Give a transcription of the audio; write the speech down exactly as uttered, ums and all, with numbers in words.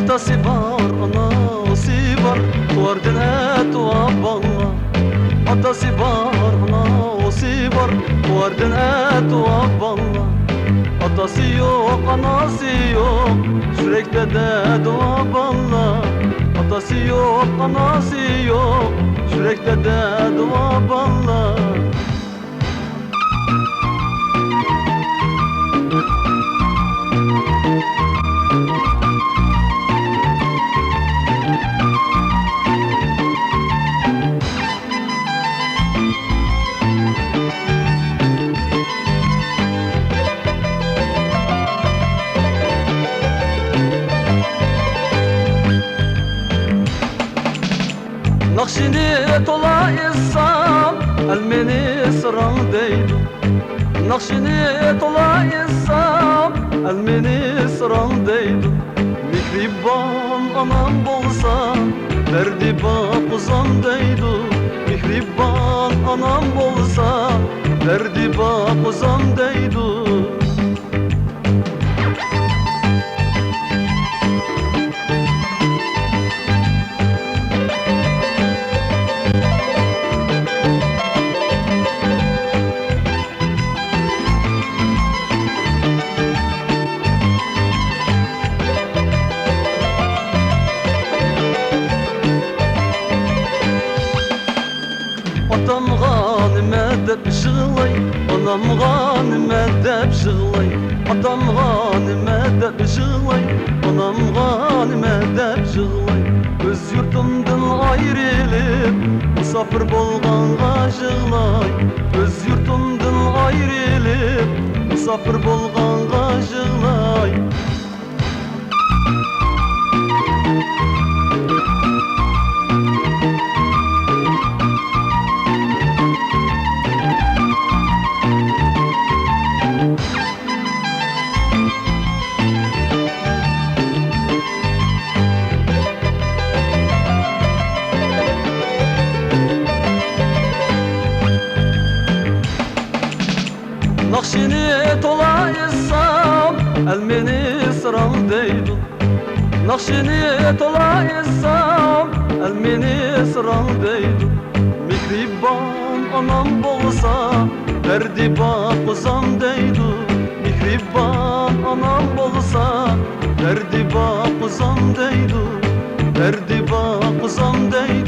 ئاتاسى بار، ئاناسى بار، تۇۋاردىن ئەتۇۋا بالىلار. ئاتاسى بار، ئاناسى بار، تۇۋاردىن ئەتۇۋا بالىلار. ئاتاسى يوق، ئاناسى يوق، يۈرەكتە دەدۇۋا بالىلار. ئاتاسى يوق، ئاناسى يوق، يۈرەكتە دەدۇۋا بالىلار. ناخشىنى تولا ئېيتسام، ئەل مېنى ساراڭ دەيدۇ. ناخشىنى تولا ئېيتسام، ئەل مېنى ساراڭ دەيدۇ. مېھرىبان ئانام بولسا، بەردى باققۇزام دەيدۇ. مېھرىبان ئانام بولسا، بەردى باققۇزام دەيدۇ. ئاتامغا نېمە دەپ يىغلاي، ئانامغا نېمە دەپ يىغلاي، ئاتامغا نېمە دەپ يىغلاي، ئانامغا نېمە دەپ يىغلاي. ئۆز يۇرتۇمدىن ئايرىلىپ، مۇساپىر بولغانغا يىغلاي. ئۆز يۇرتۇمدىن ئايرىلىپ، مۇساپىر بولغانغا يىغلاي. ناخشىنى تولا ئېيتسام، ئەل مېنى ساراڭ دەيدۇ. ناخشىنى تولا ئېيتسام، ئەل مېنى ساراڭ دەيدۇ. مېھرىبان ئانام بولسا، بەردى باققۇزام دەيدۇ. مېھرىبان ئانام بولسا، بەردى باققۇزام دەيدۇ. بەردى باققۇزام دەيدۇ.